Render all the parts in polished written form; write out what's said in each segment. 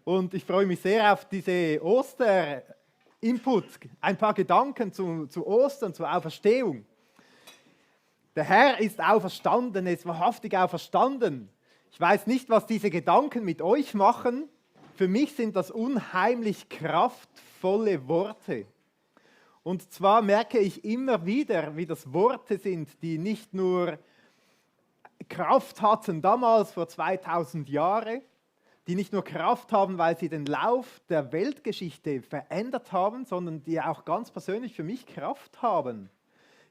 Und ich freue mich sehr auf diese Oster-Input, ein paar Gedanken zu Ostern, zur Auferstehung. Der Herr ist auferstanden, er ist wahrhaftig auferstanden. Ich weiß nicht, was diese Gedanken mit euch machen. Für mich sind das unheimlich kraftvolle Worte. Und zwar merke ich immer wieder, wie das Worte sind, die nicht nur Kraft hatten damals vor 2000 Jahren, die nicht nur Kraft haben, weil sie den Lauf der Weltgeschichte verändert haben, sondern die auch ganz persönlich für mich Kraft haben.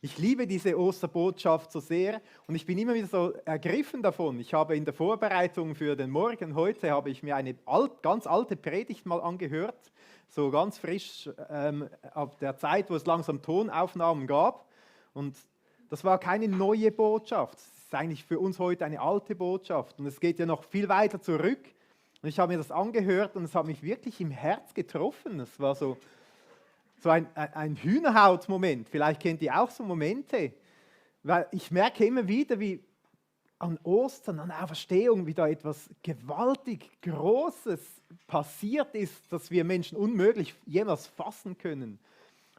Ich liebe diese Osterbotschaft so sehr und ich bin immer wieder so ergriffen davon. Ich habe in der Vorbereitung für den Morgen heute, habe ich mir eine ganz alte Predigt mal angehört, so ganz frisch ab der Zeit, wo es langsam Tonaufnahmen gab. Und das war keine neue Botschaft. Es ist eigentlich für uns heute eine alte Botschaft. Und es geht ja noch viel weiter zurück. Und ich habe mir das angehört und es hat mich wirklich im Herz getroffen. Es war so ein Hühnerhaut-Moment. Vielleicht kennt ihr auch so Momente. Weil ich merke immer wieder, wie an Ostern, an der Auferstehung, wie da etwas gewaltig Großes passiert ist, das wir Menschen unmöglich jemals fassen können.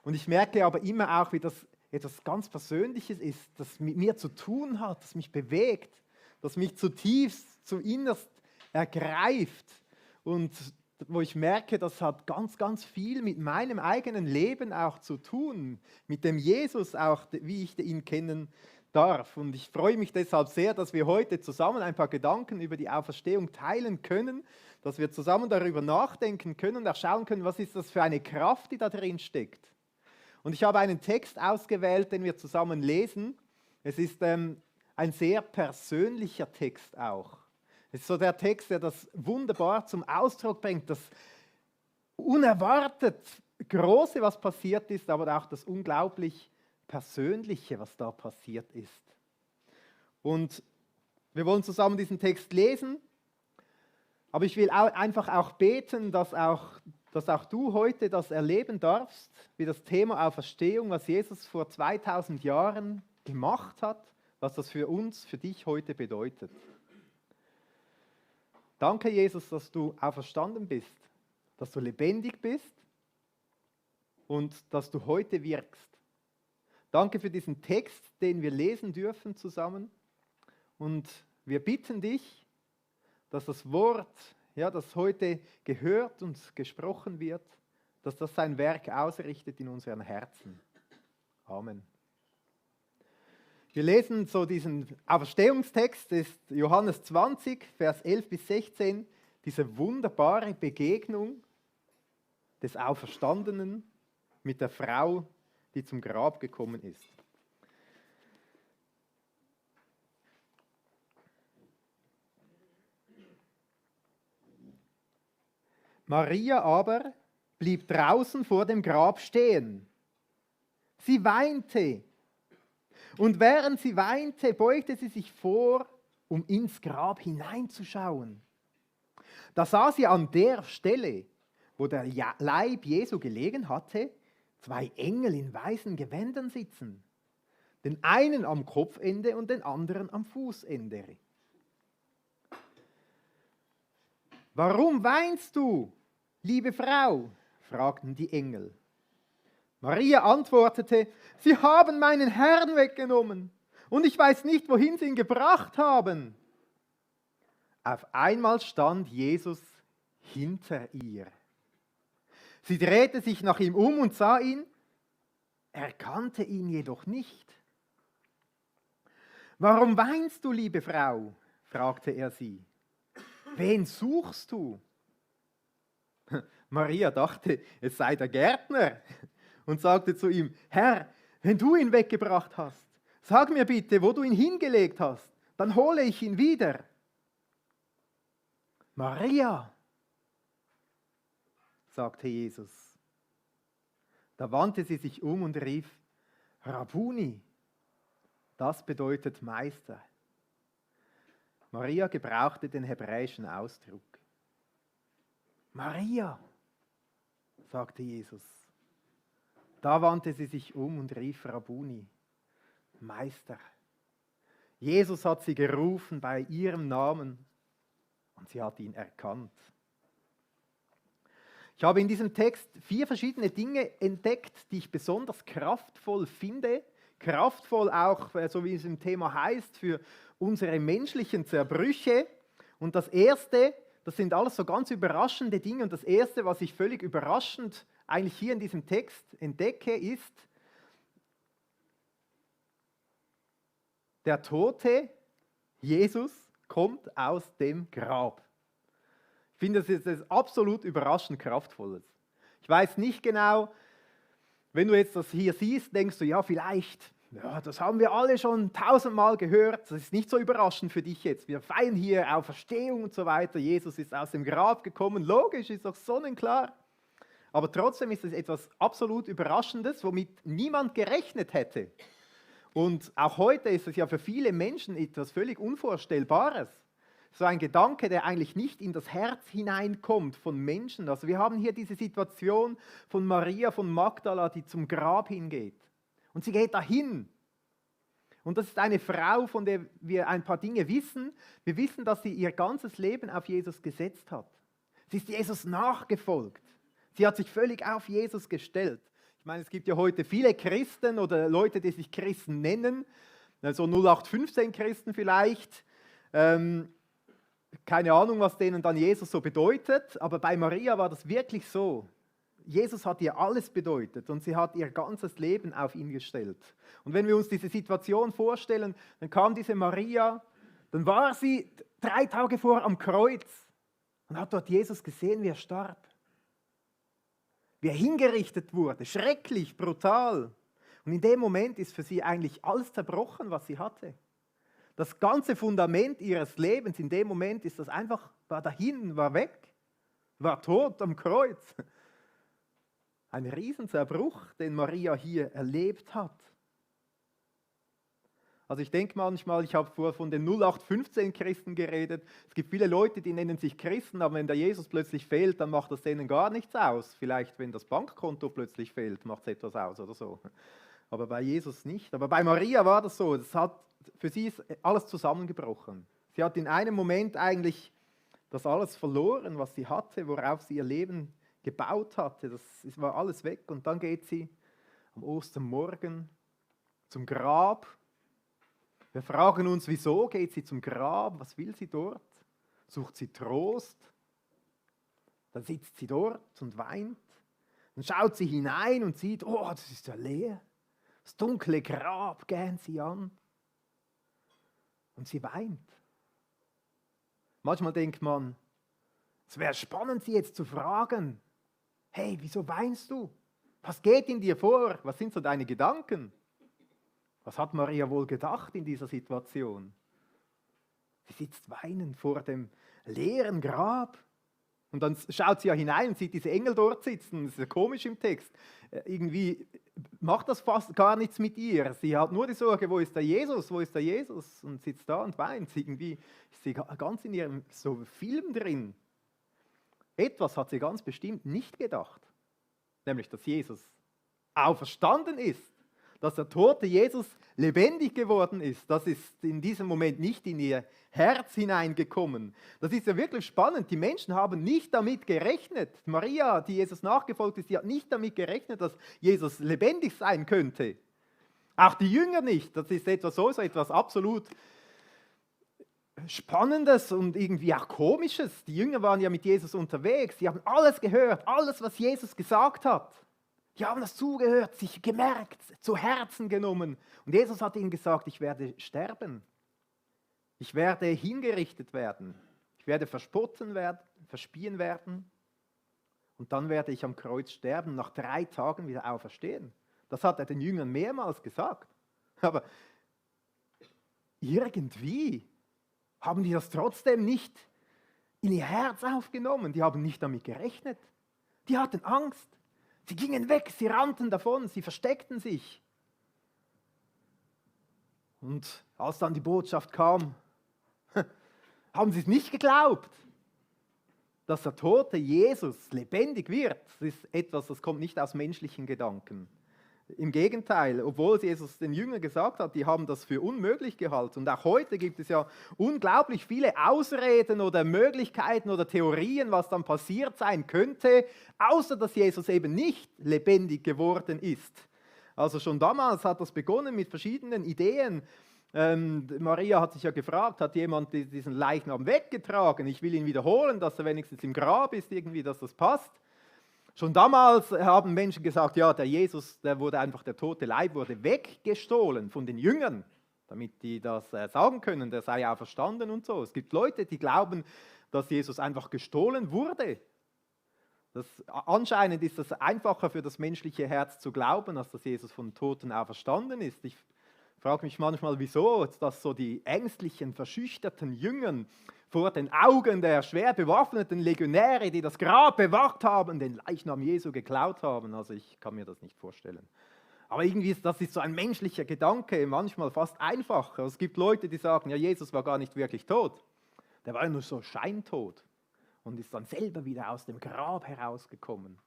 Und ich merke aber immer auch, wie das etwas ganz Persönliches ist, das mit mir zu tun hat, das mich bewegt, das mich zutiefst, zuinnerst ergreift und wo ich merke, das hat ganz, ganz viel mit meinem eigenen Leben auch zu tun, mit dem Jesus auch, wie ich ihn kennen darf. Und ich freue mich deshalb sehr, dass wir heute zusammen ein paar Gedanken über die Auferstehung teilen können, dass wir zusammen darüber nachdenken können und auch schauen können, was ist das für eine Kraft, die da drin steckt. Und ich habe einen Text ausgewählt, den wir zusammen lesen. Es ist ein sehr persönlicher Text auch. Es ist so der Text, der das wunderbar zum Ausdruck bringt, das unerwartet Große, was passiert ist, aber auch das unglaublich Persönliche, was da passiert ist. Und wir wollen zusammen diesen Text lesen, aber ich will einfach auch beten, dass auch du heute das erleben darfst, wie das Thema Auferstehung, was Jesus vor 2000 Jahren gemacht hat, was das für uns, für dich heute bedeutet. Danke, Jesus, dass du auferstanden bist, dass du lebendig bist und dass du heute wirkst. Danke für diesen Text, den wir lesen dürfen zusammen. Und wir bitten dich, dass das Wort, ja, das heute gehört und gesprochen wird, dass das sein Werk ausrichtet in unseren Herzen. Amen. Wir lesen so diesen Auferstehungstext, das ist Johannes 20, Vers 11 bis 16, diese wunderbare Begegnung des Auferstandenen mit der Frau, die zum Grab gekommen ist. Maria aber blieb draußen vor dem Grab stehen. Sie weinte. Und während sie weinte, beugte sie sich vor, um ins Grab hineinzuschauen. Da sah sie an der Stelle, wo der Leib Jesu gelegen hatte, 2 Engel in weißen Gewändern sitzen. Den einen am Kopfende und den anderen am Fußende. Warum weinst du, liebe Frau? Fragten die Engel. Maria antwortete, sie haben meinen Herrn weggenommen und ich weiß nicht, wohin sie ihn gebracht haben. Auf einmal stand Jesus hinter ihr. Sie drehte sich nach ihm um und sah ihn, erkannte ihn jedoch nicht. Warum weinst du, liebe Frau? Fragte er sie. Wen suchst du? Maria dachte, es sei der Gärtner und sagte zu ihm, Herr, wenn du ihn weggebracht hast, sag mir bitte, wo du ihn hingelegt hast, dann hole ich ihn wieder. Maria, sagte Jesus. Da wandte sie sich um und rief, Rabbuni, das bedeutet Meister. Maria gebrauchte den hebräischen Ausdruck. Maria, sagte Jesus. Da wandte sie sich um und rief Rabbuni, Meister. Jesus hat sie gerufen bei ihrem Namen und sie hat ihn erkannt. Ich habe in diesem Text 4 verschiedene Dinge entdeckt, die ich besonders kraftvoll finde. Kraftvoll auch, so wie es im Thema heißt, für unsere menschlichen Zerbrüche. Und das Erste, das sind alles so ganz überraschende Dinge. Und das Erste, was ich völlig überraschend eigentlich hier in diesem Text entdecke, ist, der Tote, Jesus, kommt aus dem Grab. Ich finde, das ist etwas absolut überraschend Kraftvolles. Ich weiß nicht genau, wenn du jetzt das hier siehst, denkst du, ja vielleicht, ja, das haben wir alle schon 1000-mal gehört, das ist nicht so überraschend für dich jetzt. Wir feiern hier Auferstehung und so weiter, Jesus ist aus dem Grab gekommen, logisch, ist doch sonnenklar. Aber trotzdem ist es etwas absolut Überraschendes, womit niemand gerechnet hätte. Und auch heute ist es ja für viele Menschen etwas völlig Unvorstellbares. So ein Gedanke, der eigentlich nicht in das Herz hineinkommt von Menschen. Also wir haben hier diese Situation von Maria von Magdala, die zum Grab hingeht. Und sie geht dahin. Und das ist eine Frau, von der wir ein paar Dinge wissen. Wir wissen, dass sie ihr ganzes Leben auf Jesus gesetzt hat. Sie ist Jesus nachgefolgt. Sie hat sich völlig auf Jesus gestellt. Ich meine, es gibt ja heute viele Christen oder Leute, die sich Christen nennen, so 0815 Christen vielleicht. Keine Ahnung, was denen dann Jesus so bedeutet, aber bei Maria war das wirklich so. Jesus hat ihr alles bedeutet und sie hat ihr ganzes Leben auf ihn gestellt. Und wenn wir uns diese Situation vorstellen, dann kam diese Maria, dann war sie 3 Tage vor am Kreuz und hat dort Jesus gesehen, wie er starb. Wie er hingerichtet wurde, schrecklich, brutal. Und in dem Moment ist für sie eigentlich alles zerbrochen, was sie hatte. Das ganze Fundament ihres Lebens, in dem Moment ist das einfach, war dahin, war weg, war tot am Kreuz. Ein Riesenzerbruch, den Maria hier erlebt hat. Also ich denke manchmal, ich habe vorher von den 0815 Christen geredet. Es gibt viele Leute, die nennen sich Christen, aber wenn der Jesus plötzlich fehlt, dann macht das denen gar nichts aus. Vielleicht, wenn das Bankkonto plötzlich fehlt, macht es etwas aus oder so. Aber bei Jesus nicht. Aber bei Maria war das so. Für sie ist alles zusammengebrochen. Sie hat in einem Moment eigentlich das alles verloren, was sie hatte, worauf sie ihr Leben gebaut hatte. Das war alles weg. Und dann geht sie am Ostermorgen zum Grab. Wir fragen uns, wieso geht sie zum Grab? Was will sie dort? Sucht sie Trost? Dann sitzt sie dort und weint. Dann schaut sie hinein und sieht, oh, das ist ja leer. Das dunkle Grab gähnt sie an. Und sie weint. Manchmal denkt man, es wäre spannend, sie jetzt zu fragen, hey, wieso weinst du? Was geht in dir vor? Was sind so deine Gedanken? Was hat Maria wohl gedacht in dieser Situation? Sie sitzt weinend vor dem leeren Grab. Und dann schaut sie ja hinein und sieht diese Engel dort sitzen. Das ist ja komisch im Text. Irgendwie macht das fast gar nichts mit ihr. Sie hat nur die Sorge, wo ist der Jesus? Wo ist der Jesus? Und sitzt da und weint. Irgendwie ist sie ganz in ihrem so Film drin. Etwas hat sie ganz bestimmt nicht gedacht. Nämlich, dass Jesus auferstanden ist. Dass der tote Jesus lebendig geworden ist, das ist in diesem Moment nicht in ihr Herz hineingekommen. Das ist ja wirklich spannend. Die Menschen haben nicht damit gerechnet. Maria, die Jesus nachgefolgt ist, die hat nicht damit gerechnet, dass Jesus lebendig sein könnte. Auch die Jünger nicht. Das ist etwas absolut Spannendes und irgendwie auch Komisches. Die Jünger waren ja mit Jesus unterwegs. Sie haben alles gehört, alles, was Jesus gesagt hat. Die haben das zugehört, sich gemerkt, zu Herzen genommen. Und Jesus hat ihnen gesagt, ich werde sterben. Ich werde hingerichtet werden. Ich werde verspien werden. Und dann werde ich am Kreuz sterben, nach 3 Tagen wieder auferstehen. Das hat er den Jüngern mehrmals gesagt. Aber irgendwie haben die das trotzdem nicht in ihr Herz aufgenommen. Die haben nicht damit gerechnet. Die hatten Angst. Sie gingen weg, sie rannten davon, sie versteckten sich. Und als dann die Botschaft kam, haben sie es nicht geglaubt, dass der tote Jesus lebendig wird. Das ist etwas, das kommt nicht aus menschlichen Gedanken. Im Gegenteil, obwohl Jesus den Jüngern gesagt hat, die haben das für unmöglich gehalten. Und auch heute gibt es ja unglaublich viele Ausreden oder Möglichkeiten oder Theorien, was dann passiert sein könnte, außer dass Jesus eben nicht lebendig geworden ist. Also schon damals hat das begonnen mit verschiedenen Ideen. Maria hat sich ja gefragt, hat jemand diesen Leichnam weggetragen? Ich will ihn wiederholen, dass er wenigstens im Grab ist, irgendwie, dass das passt. Schon damals haben Menschen gesagt, ja, der Jesus, der tote Leib wurde weggestohlen von den Jüngern, damit die das sagen können, der sei auferstanden und so. Es gibt Leute, die glauben, dass Jesus einfach gestohlen wurde. Anscheinend ist das einfacher für das menschliche Herz zu glauben, als dass Jesus von den Toten auferstanden ist. Ich frage mich manchmal, wieso, dass so die ängstlichen, verschüchterten Jüngern vor den Augen der schwer bewaffneten Legionäre, die das Grab bewacht haben, den Leichnam Jesu geklaut haben. Also ich kann mir das nicht vorstellen. Aber irgendwie das ist so ein menschlicher Gedanke, manchmal fast einfacher. Es gibt Leute, die sagen, ja, Jesus war gar nicht wirklich tot. Der war nur so scheintot und ist dann selber wieder aus dem Grab herausgekommen.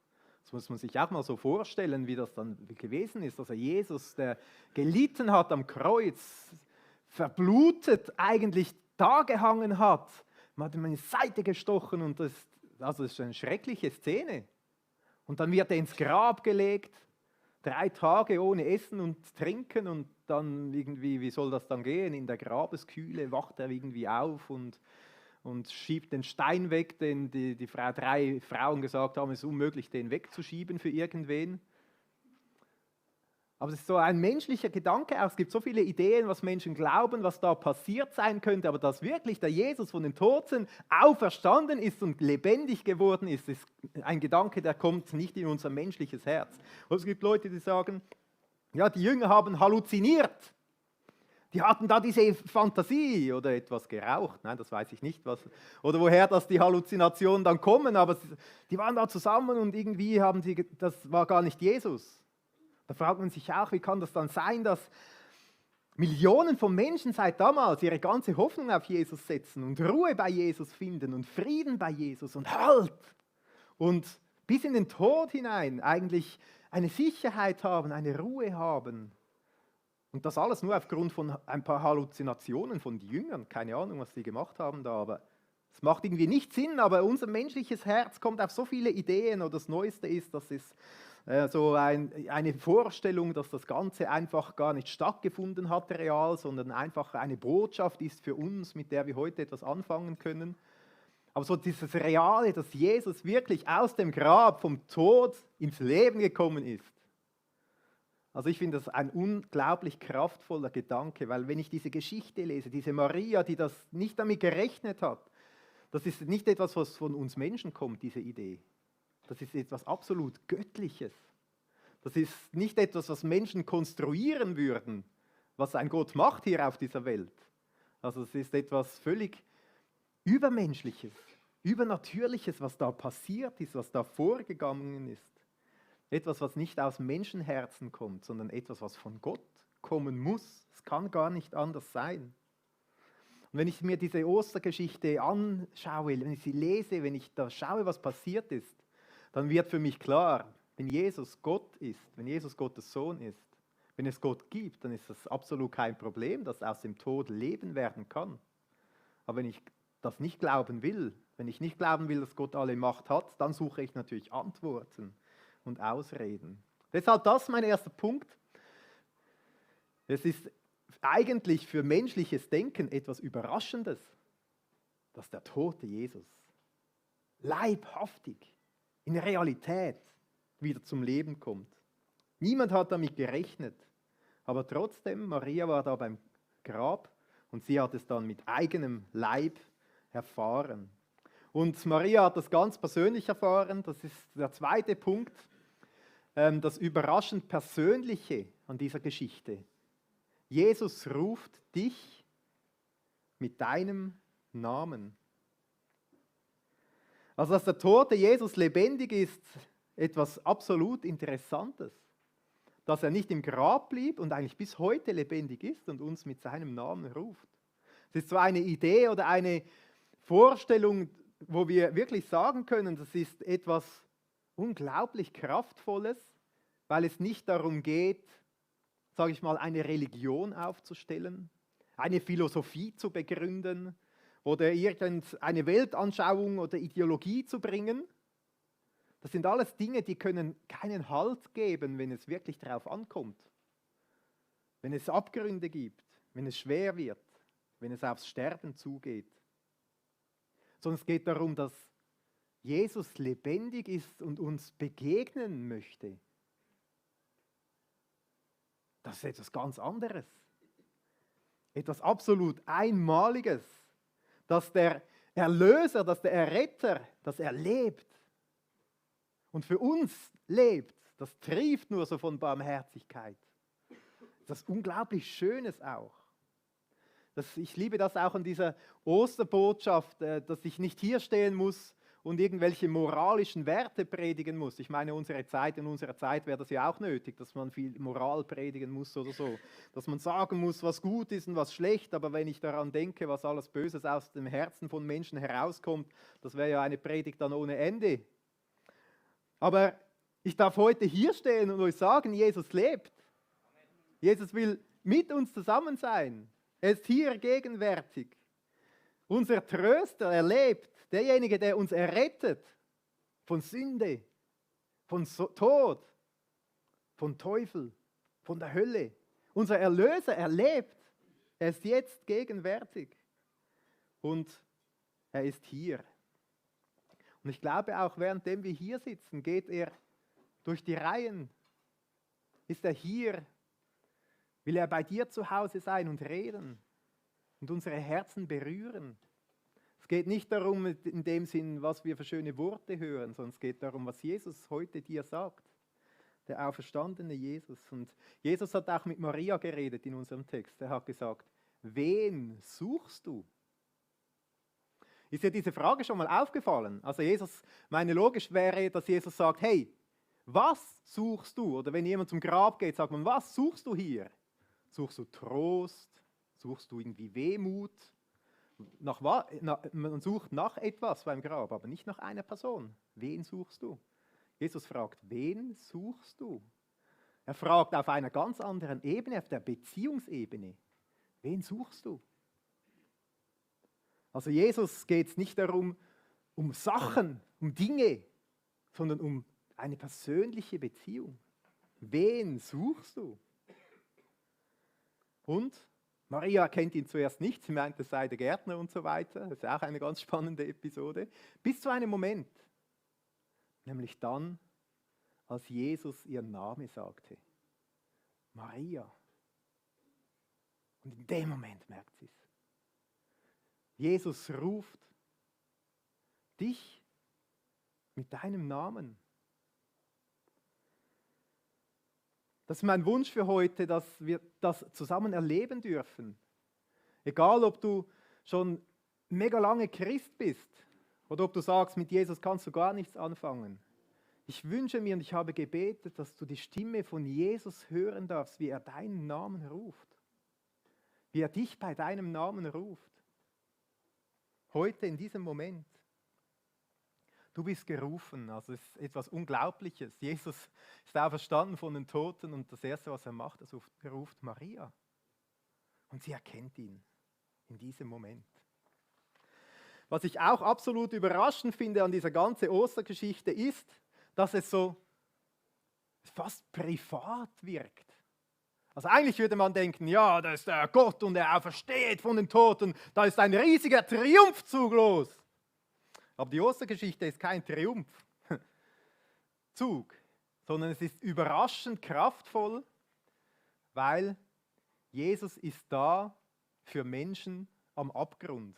Das muss man sich auch mal so vorstellen, wie das dann gewesen ist. Also Jesus, der gelitten hat am Kreuz, verblutet eigentlich da gehangen hat. Man hat ihm eine Seite gestochen und das ist eine schreckliche Szene. Und dann wird er ins Grab gelegt, 3 Tage ohne Essen und Trinken und dann irgendwie, wie soll das dann gehen? In der Grabeskühle wacht er irgendwie auf und schiebt den Stein weg, den die 3 Frauen gesagt haben, es ist unmöglich, den wegzuschieben für irgendwen. Aber es ist so ein menschlicher Gedanke auch. Es gibt so viele Ideen, was Menschen glauben, was da passiert sein könnte. Aber dass wirklich der Jesus von den Toten auferstanden ist und lebendig geworden ist, ist ein Gedanke, der kommt nicht in unser menschliches Herz. Und es gibt Leute, die sagen, ja, die Jünger haben halluziniert. Die hatten da diese Fantasie oder etwas geraucht. Nein, das weiß ich nicht. Oder woher die Halluzinationen dann kommen. Aber die waren da zusammen und irgendwie das war gar nicht Jesus. Da fragt man sich auch, wie kann das dann sein, dass Millionen von Menschen seit damals ihre ganze Hoffnung auf Jesus setzen und Ruhe bei Jesus finden und Frieden bei Jesus und Halt und bis in den Tod hinein eigentlich eine Sicherheit haben, eine Ruhe haben. Und das alles nur aufgrund von ein paar Halluzinationen von den Jüngern. Keine Ahnung, was die gemacht haben da, aber es macht irgendwie nicht Sinn, aber unser menschliches Herz kommt auf so viele Ideen und das Neueste ist, dass es so eine Vorstellung, dass das Ganze einfach gar nicht stattgefunden hat real, sondern einfach eine Botschaft ist für uns, mit der wir heute etwas anfangen können. Aber so dieses Reale, dass Jesus wirklich aus dem Grab vom Tod ins Leben gekommen ist. Also ich finde das ein unglaublich kraftvoller Gedanke, weil wenn ich diese Geschichte lese, diese Maria, die das nicht damit gerechnet hat, das ist nicht etwas, was von uns Menschen kommt, diese Idee. Das ist etwas absolut Göttliches. Das ist nicht etwas, was Menschen konstruieren würden, was ein Gott macht hier auf dieser Welt. Also es ist etwas völlig Übermenschliches, Übernatürliches, was da passiert ist, was da vorgegangen ist. Etwas, was nicht aus Menschenherzen kommt, sondern etwas, was von Gott kommen muss. Es kann gar nicht anders sein. Und wenn ich mir diese Ostergeschichte anschaue, wenn ich sie lese, wenn ich da schaue, was passiert ist, dann wird für mich klar, wenn Jesus Gott ist, wenn Jesus Gottes Sohn ist, wenn es Gott gibt, dann ist das absolut kein Problem, dass aus dem Tod Leben werden kann. Aber wenn ich das nicht glauben will, wenn ich nicht glauben will, dass Gott alle Macht hat, dann suche ich natürlich Antworten und Ausreden. Deshalb das mein erster Punkt. Es ist eigentlich für menschliches Denken etwas Überraschendes, dass der tote Jesus leibhaftig in der Realität wieder zum Leben kommt. Niemand hat damit gerechnet, aber trotzdem, Maria war da beim Grab und sie hat es dann mit eigenem Leib erfahren. Und Maria hat das ganz persönlich erfahren, das ist der zweite Punkt, das überraschend Persönliche an dieser Geschichte. Jesus ruft dich mit deinem Namen. Also, dass der tote Jesus lebendig ist, etwas absolut Interessantes. Dass er nicht im Grab blieb und eigentlich bis heute lebendig ist und uns mit seinem Namen ruft. Es ist so eine Idee oder eine Vorstellung, wo wir wirklich sagen können, das ist etwas unglaublich Kraftvolles, weil es nicht darum geht, sage ich mal, eine Religion aufzustellen, eine Philosophie zu begründen oder irgendeine Weltanschauung oder Ideologie zu bringen. Das sind alles Dinge, die können keinen Halt geben, wenn es wirklich darauf ankommt. Wenn es Abgründe gibt, wenn es schwer wird, wenn es aufs Sterben zugeht. Sondern es geht darum, dass Jesus lebendig ist und uns begegnen möchte. Das ist etwas ganz anderes. Etwas absolut Einmaliges. Dass der Erlöser, dass der Erretter, dass er lebt und für uns lebt, das trieft nur so von Barmherzigkeit. Das ist unglaublich Schönes auch. Ich liebe das auch an dieser Osterbotschaft, dass ich nicht hier stehen muss und irgendwelche moralischen Werte predigen muss. Ich meine, in unserer Zeit wäre das ja auch nötig, dass man viel Moral predigen muss oder so. Dass man sagen muss, was gut ist und was schlecht, aber wenn ich daran denke, was alles Böses aus dem Herzen von Menschen herauskommt, das wäre ja eine Predigt dann ohne Ende. Aber ich darf heute hier stehen und euch sagen, Jesus lebt. Jesus will mit uns zusammen sein. Er ist hier gegenwärtig. Unser Tröster, er lebt. Derjenige, der uns errettet von Sünde, von Tod, von Teufel, von der Hölle. Unser Erlöser, er lebt. Er ist jetzt gegenwärtig. Und er ist hier. Und ich glaube auch, währenddem wir hier sitzen, geht er durch die Reihen. Ist er hier? Will er bei dir zu Hause sein und reden und unsere Herzen berühren? Es geht nicht darum, in dem Sinn, was wir für schöne Worte hören, sondern es geht darum, was Jesus heute dir sagt. Der auferstandene Jesus. Und Jesus hat auch mit Maria geredet in unserem Text. Er hat gesagt, wen suchst du? Ist dir diese Frage schon mal aufgefallen? Also Jesus, meine logisch wäre, dass Jesus sagt, hey, was suchst du? Oder wenn jemand zum Grab geht, sagt man, was suchst du hier? Suchst du Trost? Suchst du irgendwie Wehmut? Man sucht nach etwas beim Grab, aber nicht nach einer Person. Wen suchst du? Jesus fragt, wen suchst du? Er fragt auf einer ganz anderen Ebene, auf der Beziehungsebene. Wen suchst du? Also Jesus geht es nicht darum, um Sachen, um Dinge, sondern um eine persönliche Beziehung. Wen suchst du? Und Maria kennt ihn zuerst nicht, sie meint, es sei der Gärtner und so weiter. Das ist auch eine ganz spannende Episode. Bis zu einem Moment, nämlich dann, als Jesus ihren Namen sagte. Maria. Und in dem Moment merkt sie es. Jesus ruft dich mit deinem Namen. Das ist mein Wunsch für heute, dass wir das zusammen erleben dürfen. Egal, ob du schon mega lange Christ bist oder ob du sagst, mit Jesus kannst du gar nichts anfangen. Ich wünsche mir und ich habe gebetet, dass du die Stimme von Jesus hören darfst, wie er deinen Namen ruft. Wie er dich bei deinem Namen ruft. Heute in diesem Moment. Du bist gerufen, also es ist etwas Unglaubliches. Jesus ist auferstanden von den Toten und das Erste, was er macht, er ruft Maria. Und sie erkennt ihn in diesem Moment. Was ich auch absolut überraschend finde an dieser ganzen Ostergeschichte ist, dass es so fast privat wirkt. Also eigentlich würde man denken, ja, da ist der Gott und er aufersteht von den Toten, da ist ein riesiger Triumphzug los. Aber die Ostergeschichte ist kein Triumphzug, sondern es ist überraschend kraftvoll, weil Jesus ist da für Menschen am Abgrund.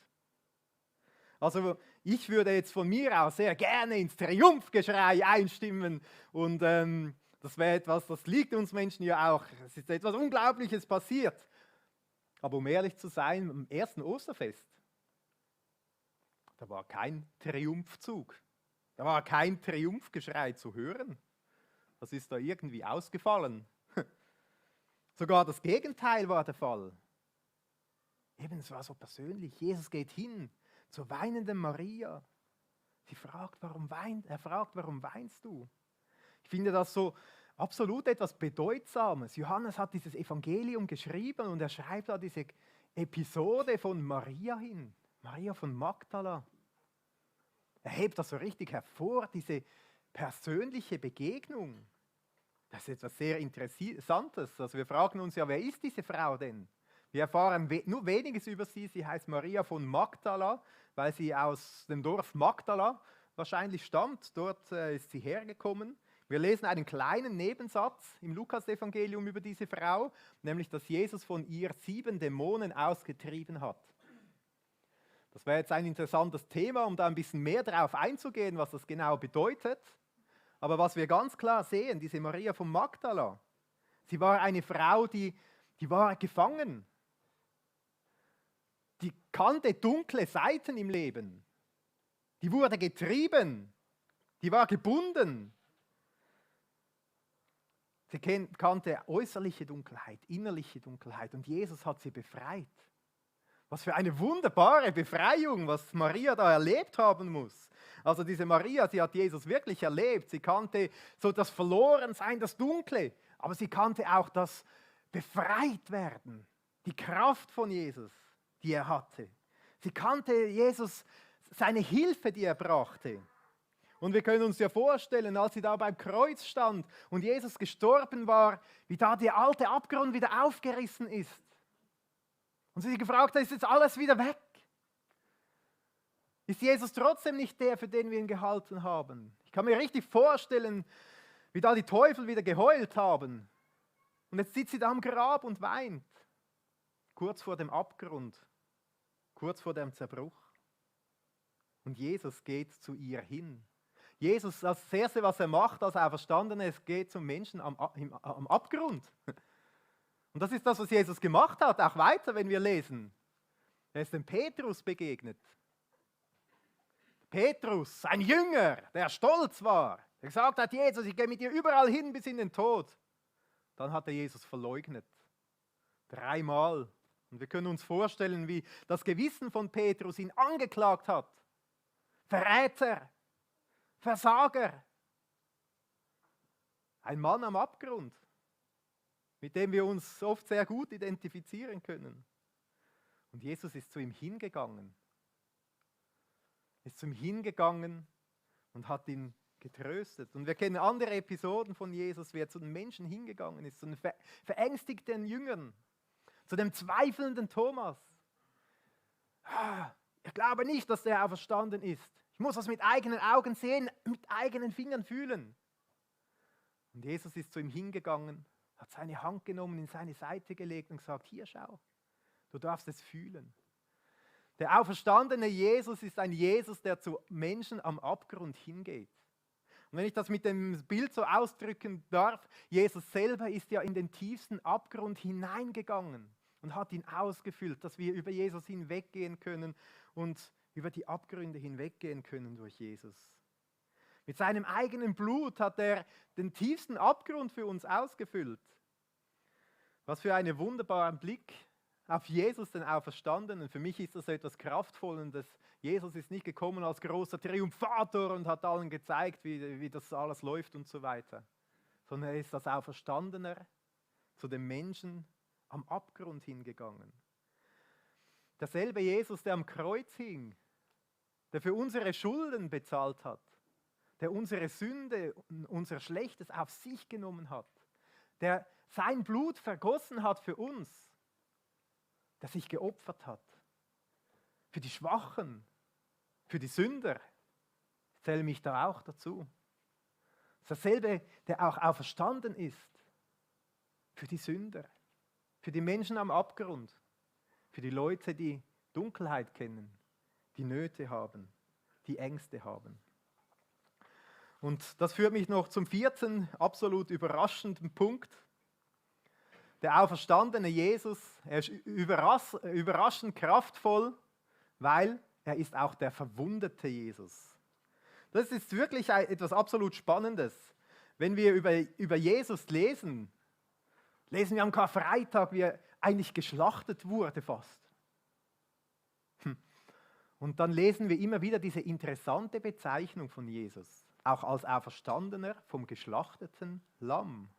Also ich würde jetzt von mir aus sehr gerne ins Triumphgeschrei einstimmen und das wäre etwas, das liegt uns Menschen ja auch. Es ist etwas Unglaubliches passiert. Aber um ehrlich zu sein, am ersten Osterfest, da war kein Triumphzug. Da war kein Triumphgeschrei zu hören. Das ist da irgendwie ausgefallen. Sogar das Gegenteil war der Fall. Eben, es war so persönlich. Jesus geht hin zur weinenden Maria. Sie fragt, warum weinst du? Ich finde das so absolut etwas Bedeutsames. Johannes hat dieses Evangelium geschrieben und er schreibt da diese Episode von Maria hin, Maria von Magdala. Er hebt das so richtig hervor, diese persönliche Begegnung. Das ist etwas sehr Interessantes. Also wir fragen uns ja, wer ist diese Frau denn? Wir erfahren nur weniges über sie. Sie heißt Maria von Magdala, weil sie aus dem Dorf Magdala wahrscheinlich stammt. Dort ist sie hergekommen. Wir lesen einen kleinen Nebensatz im Lukas-Evangelium über diese Frau, nämlich, dass Jesus von ihr 7 Dämonen ausgetrieben hat. Das wäre jetzt ein interessantes Thema, um da ein bisschen mehr darauf einzugehen, was das genau bedeutet. Aber was wir ganz klar sehen, diese Maria von Magdala, sie war eine Frau, die war gefangen. Die kannte dunkle Seiten im Leben. Die wurde getrieben. Die war gebunden. Sie kannte äußerliche Dunkelheit, innerliche Dunkelheit und Jesus hat sie befreit. Was für eine wunderbare Befreiung, was Maria da erlebt haben muss. Also diese Maria, sie hat Jesus wirklich erlebt. Sie kannte so das Verlorensein, das Dunkle, aber sie kannte auch das Befreitwerden, die Kraft von Jesus, die er hatte. Sie kannte Jesus, seine Hilfe, die er brachte. Und wir können uns ja vorstellen, als sie da beim Kreuz stand und Jesus gestorben war, wie da der alte Abgrund wieder aufgerissen ist. Und sie sich gefragt hat, ist jetzt alles wieder weg? Ist Jesus trotzdem nicht der, für den wir ihn gehalten haben? Ich kann mir richtig vorstellen, wie da die Teufel wieder geheult haben. Und jetzt sitzt sie da am Grab und weint. Kurz vor dem Abgrund, kurz vor dem Zerbruch. Und Jesus geht zu ihr hin. Jesus, das Erste, was er macht als Auferstandener, es geht zum Menschen am Abgrund. Und das ist das, was Jesus gemacht hat, auch weiter, wenn wir lesen. Er ist dem Petrus begegnet. Petrus, ein Jünger, der stolz war, der gesagt hat, Jesus, ich gehe mit dir überall hin bis in den Tod. Dann hat er Jesus verleugnet. 3-mal. Und wir können uns vorstellen, wie das Gewissen von Petrus ihn angeklagt hat. Verräter, Versager. Ein Mann am Abgrund, mit dem wir uns oft sehr gut identifizieren können. Und Jesus ist zu ihm hingegangen. Ist zu ihm hingegangen und hat ihn getröstet. Und wir kennen andere Episoden von Jesus, wie er zu den Menschen hingegangen ist, zu den verängstigten Jüngern, zu dem zweifelnden Thomas. Ich glaube nicht, dass der auferstanden ist. Ich muss das mit eigenen Augen sehen, mit eigenen Fingern fühlen. Und Jesus ist zu ihm hingegangen, hat seine Hand genommen, in seine Seite gelegt und gesagt, hier schau, du darfst es fühlen. Der auferstandene Jesus ist ein Jesus, der zu Menschen am Abgrund hingeht. Und wenn ich das mit dem Bild so ausdrücken darf, Jesus selber ist ja in den tiefsten Abgrund hineingegangen und hat ihn ausgefüllt, dass wir über Jesus hinweggehen können und über die Abgründe hinweggehen können durch Jesus. Mit seinem eigenen Blut hat er den tiefsten Abgrund für uns ausgefüllt. Was für einen wunderbaren Blick auf Jesus, den Auferstandenen. Für mich ist das etwas Kraftvolles. Jesus ist nicht gekommen als großer Triumphator und hat allen gezeigt, wie das alles läuft und so weiter. Sondern er ist als Auferstandener zu den Menschen am Abgrund hingegangen. Derselbe Jesus, der am Kreuz hing, der für unsere Schulden bezahlt hat, der unsere Sünde, unser Schlechtes auf sich genommen hat, der sein Blut vergossen hat für uns, der sich geopfert hat. Für die Schwachen, für die Sünder. Ich zähle mich da auch dazu. Dasselbe, der auch auferstanden ist. Für die Sünder. Für die Menschen am Abgrund. Für die Leute, die Dunkelheit kennen. Die Nöte haben. Die Ängste haben. Und das führt mich noch zum 4. absolut überraschenden Punkt. Der auferstandene Jesus, er ist überraschend kraftvoll, weil er ist auch der verwundete Jesus. Das ist wirklich etwas absolut Spannendes. Wenn wir über Jesus lesen wir am Karfreitag, wie er eigentlich geschlachtet wurde fast. Und dann lesen wir immer wieder diese interessante Bezeichnung von Jesus. auch als Auferstandener vom geschlachteten Lamm.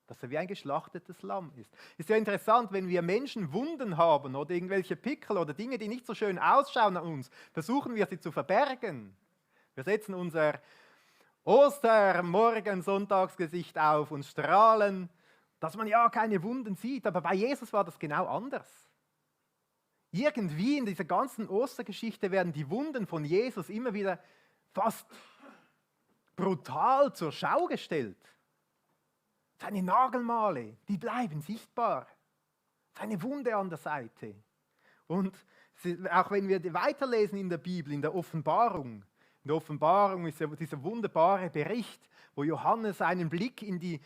Dass er wie ein geschlachtetes Lamm ist. Ist ja interessant, wenn wir Menschen Wunden haben oder irgendwelche Pickel oder Dinge, die nicht so schön ausschauen an uns, versuchen wir sie zu verbergen. Wir setzen unser Ostermorgen-Sonntagsgesicht auf und strahlen, dass man ja keine Wunden sieht. Aber bei Jesus war das genau anders. Irgendwie in dieser ganzen Ostergeschichte werden die Wunden von Jesus immer wieder fast brutal zur Schau gestellt. Seine Nagelmale, die bleiben sichtbar. Seine Wunde an der Seite. Und auch wenn wir weiterlesen in der Bibel, in der Offenbarung ist ja dieser wunderbare Bericht, wo Johannes einen Blick in die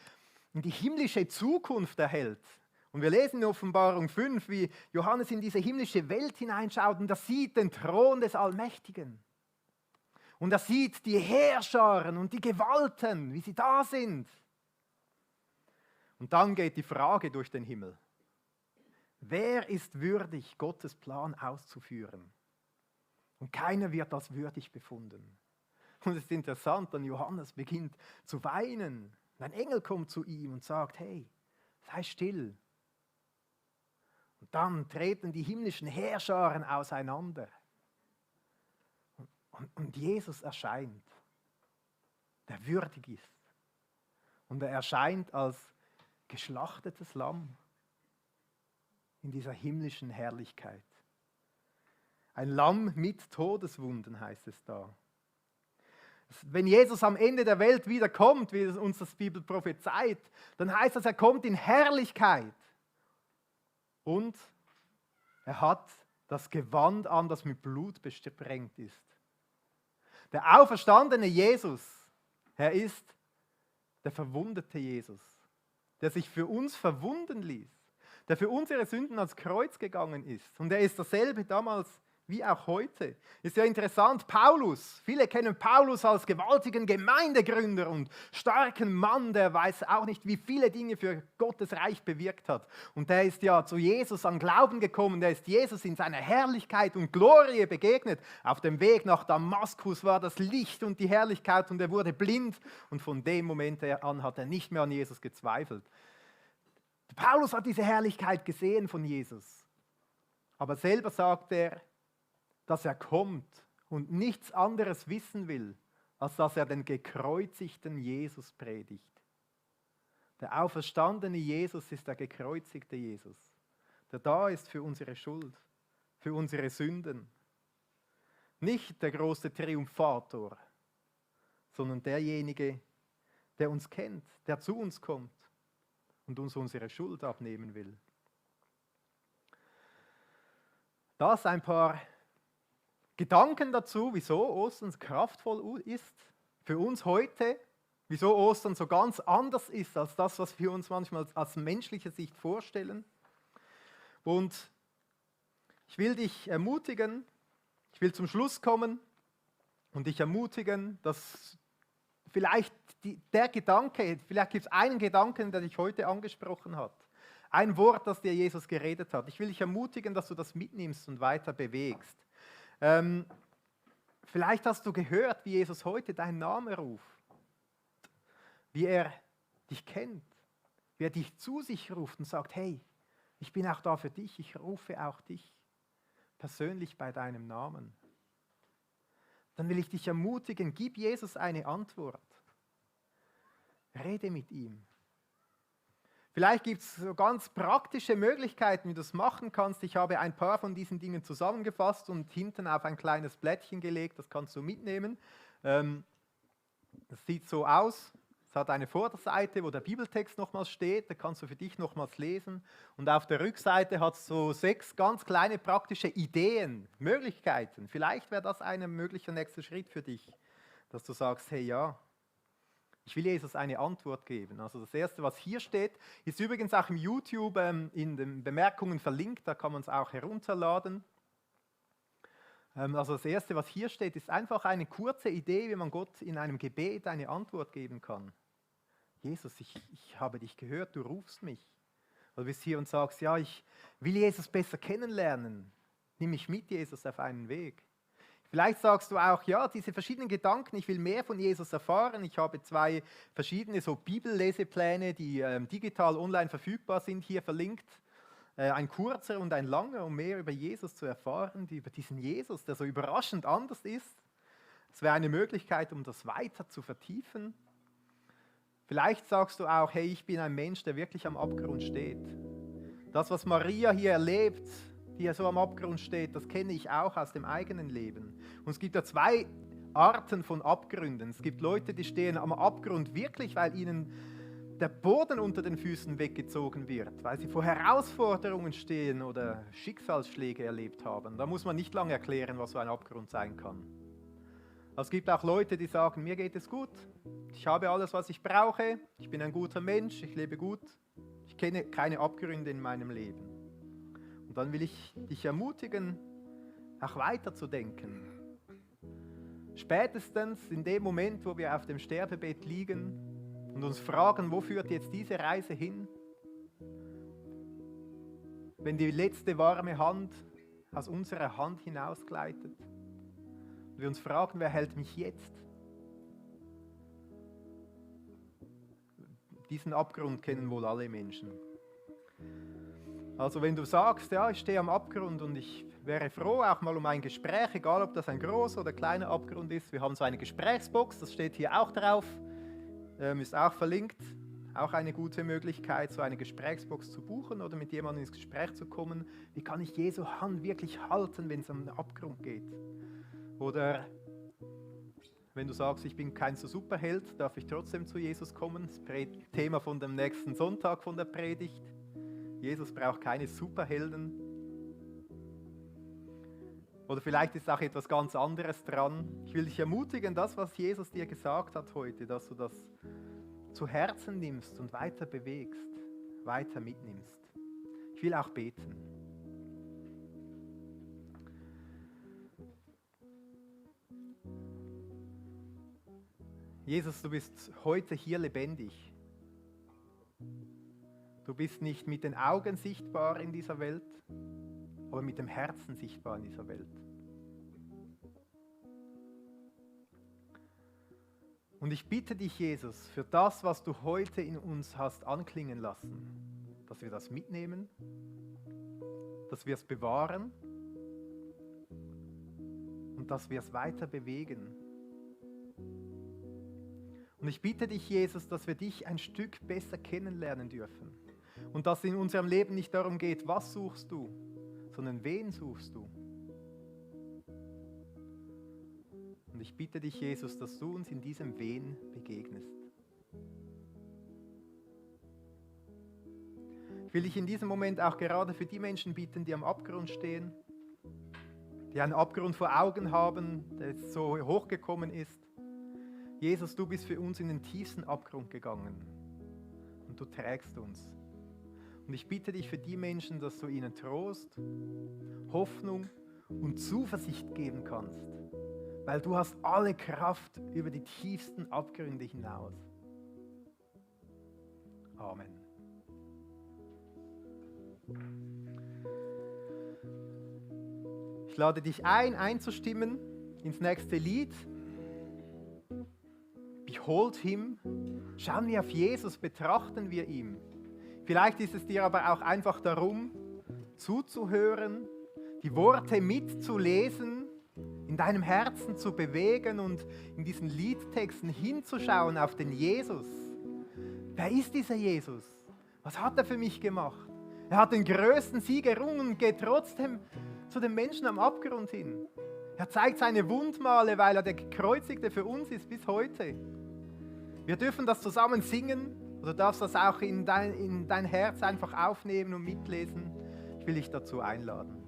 himmlische Zukunft erhält. Und wir lesen in Offenbarung 5, wie Johannes in diese himmlische Welt hineinschaut und er sieht den Thron des Allmächtigen. Und er sieht die Heerscharen und die Gewalten, wie sie da sind. Und dann geht die Frage durch den Himmel. Wer ist würdig, Gottes Plan auszuführen? Und keiner wird als würdig befunden. Und es ist interessant, dann Johannes beginnt zu weinen. Und ein Engel kommt zu ihm und sagt, hey, sei still. Und dann treten die himmlischen Heerscharen auseinander. Und Jesus erscheint, der würdig ist. Und er erscheint als geschlachtetes Lamm in dieser himmlischen Herrlichkeit. Ein Lamm mit Todeswunden heißt es da. Wenn Jesus am Ende der Welt wiederkommt, wie uns das Bibel prophezeit, dann heißt das, er kommt in Herrlichkeit. Und er hat das Gewand an, das mit Blut besprengt ist. Der auferstandene Jesus, er ist der verwundete Jesus, der sich für uns verwunden ließ, der für unsere Sünden ans Kreuz gegangen ist. Und er ist dasselbe damals wie auch heute. Ist ja interessant, Paulus, viele kennen Paulus als gewaltigen Gemeindegründer und starken Mann, der weiß auch nicht, wie viele Dinge für Gottes Reich bewirkt hat. Und der ist ja zu Jesus an Glauben gekommen, der ist Jesus in seiner Herrlichkeit und Glorie begegnet. Auf dem Weg nach Damaskus war das Licht und die Herrlichkeit und er wurde blind und von dem Moment an hat er nicht mehr an Jesus gezweifelt. Paulus hat diese Herrlichkeit gesehen von Jesus, aber selber sagt er, dass er kommt und nichts anderes wissen will, als dass er den gekreuzigten Jesus predigt. Der auferstandene Jesus ist der gekreuzigte Jesus, der da ist für unsere Schuld, für unsere Sünden. Nicht der große Triumphator, sondern derjenige, der uns kennt, der zu uns kommt und uns unsere Schuld abnehmen will. Das ein paar Gedanken dazu, wieso Ostern kraftvoll ist für uns heute, wieso Ostern so ganz anders ist als das, was wir uns manchmal aus menschlicher Sicht vorstellen. Und ich will dich ermutigen, ich will zum Schluss kommen und dich ermutigen, dass vielleicht vielleicht gibt es einen Gedanken, der dich heute angesprochen hat. Ein Wort, das dir Jesus geredet hat. Ich will dich ermutigen, dass du das mitnimmst und weiter bewegst. Vielleicht hast du gehört, wie Jesus heute deinen Namen ruft, wie er dich kennt, wie er dich zu sich ruft und sagt, hey, ich bin auch da für dich, ich rufe auch dich persönlich bei deinem Namen. Dann will ich dich ermutigen, gib Jesus eine Antwort. Rede mit ihm. Vielleicht gibt es so ganz praktische Möglichkeiten, wie du es machen kannst. Ich habe ein paar von diesen Dingen zusammengefasst und hinten auf ein kleines Blättchen gelegt. Das kannst du mitnehmen. Das sieht so aus. Es hat eine Vorderseite, wo der Bibeltext nochmals steht. Da kannst du für dich nochmals lesen. Und auf der Rückseite hat es so 6 ganz kleine praktische Ideen, Möglichkeiten. Vielleicht wäre das ein möglicher nächster Schritt für dich, dass du sagst, hey ja, ich will Jesus eine Antwort geben. Also das Erste, was hier steht, ist übrigens auch im YouTube in den Bemerkungen verlinkt, da kann man es auch herunterladen. Also das Erste, was hier steht, ist einfach eine kurze Idee, wie man Gott in einem Gebet eine Antwort geben kann. Jesus, ich habe dich gehört, du rufst mich. Oder du bist hier und sagst, ja, ich will Jesus besser kennenlernen. Nimm mich mit, Jesus, auf einen Weg. Vielleicht sagst du auch, ja, diese verschiedenen Gedanken, ich will mehr von Jesus erfahren. Ich habe 2 verschiedene so Bibellesepläne, die digital online verfügbar sind, hier verlinkt. Ein kurzer und ein langer, um mehr über Jesus zu erfahren, über diesen Jesus, der so überraschend anders ist. Es wäre eine Möglichkeit, um das weiter zu vertiefen. Vielleicht sagst du auch, hey, ich bin ein Mensch, der wirklich am Abgrund steht. Das, was Maria hier erlebt, die ja so am Abgrund steht, das kenne ich auch aus dem eigenen Leben. Und es gibt ja 2 Arten von Abgründen. Es gibt Leute, die stehen am Abgrund wirklich, weil ihnen der Boden unter den Füßen weggezogen wird, weil sie vor Herausforderungen stehen oder Schicksalsschläge erlebt haben. Da muss man nicht lange erklären, was so ein Abgrund sein kann. Es gibt auch Leute, die sagen, mir geht es gut, ich habe alles, was ich brauche, ich bin ein guter Mensch, ich lebe gut, ich kenne keine Abgründe in meinem Leben. Und dann will ich dich ermutigen, auch weiterzudenken. Spätestens in dem Moment, wo wir auf dem Sterbebett liegen und uns fragen, wo führt jetzt diese Reise hin? Wenn die letzte warme Hand aus unserer Hand hinausgleitet und wir uns fragen, wer hält mich jetzt? Diesen Abgrund kennen wohl alle Menschen. Also wenn du sagst, ja, ich stehe am Abgrund und ich wäre froh auch mal um ein Gespräch, egal ob das ein großer oder kleiner Abgrund ist. Wir haben so eine Gesprächsbox, das steht hier auch drauf, ist auch verlinkt. Auch eine gute Möglichkeit, so eine Gesprächsbox zu buchen oder mit jemandem ins Gespräch zu kommen. Wie kann ich Jesu Hand wirklich halten, wenn es um den Abgrund geht? Oder wenn du sagst, ich bin kein so Superheld, darf ich trotzdem zu Jesus kommen? Das Thema von dem nächsten Sonntag von der Predigt. Jesus braucht keine Superhelden. Oder vielleicht ist auch etwas ganz anderes dran. Ich will dich ermutigen, das, was Jesus dir gesagt hat heute, dass du das zu Herzen nimmst und weiter bewegst, weiter mitnimmst. Ich will auch beten. Jesus, du bist heute hier lebendig. Du bist nicht mit den Augen sichtbar in dieser Welt, aber mit dem Herzen sichtbar in dieser Welt. Und ich bitte dich, Jesus, für das, was du heute in uns hast anklingen lassen, dass wir das mitnehmen, dass wir es bewahren und dass wir es weiter bewegen. Und ich bitte dich, Jesus, dass wir dich ein Stück besser kennenlernen dürfen. Und dass es in unserem Leben nicht darum geht, was suchst du, sondern wen suchst du. Und ich bitte dich, Jesus, dass du uns in diesem Wen begegnest. Ich will dich in diesem Moment auch gerade für die Menschen bitten, die am Abgrund stehen, die einen Abgrund vor Augen haben, der jetzt so hochgekommen ist. Jesus, du bist für uns in den tiefsten Abgrund gegangen und du trägst uns. Und ich bitte dich für die Menschen, dass du ihnen Trost, Hoffnung und Zuversicht geben kannst, weil du hast alle Kraft über die tiefsten Abgründe hinaus. Amen. Ich lade dich ein, einzustimmen ins nächste Lied. Behold him. Schauen wir auf Jesus, betrachten wir ihn. Vielleicht ist es dir aber auch einfach darum, zuzuhören, die Worte mitzulesen, in deinem Herzen zu bewegen und in diesen Liedtexten hinzuschauen auf den Jesus. Wer ist dieser Jesus? Was hat er für mich gemacht? Er hat den größten Sieg errungen und geht trotzdem zu den Menschen am Abgrund hin. Er zeigt seine Wundmale, weil er der Gekreuzigte für uns ist bis heute. Wir dürfen das zusammen singen. Du darfst das auch in dein Herz einfach aufnehmen und mitlesen. Ich will dich dazu einladen.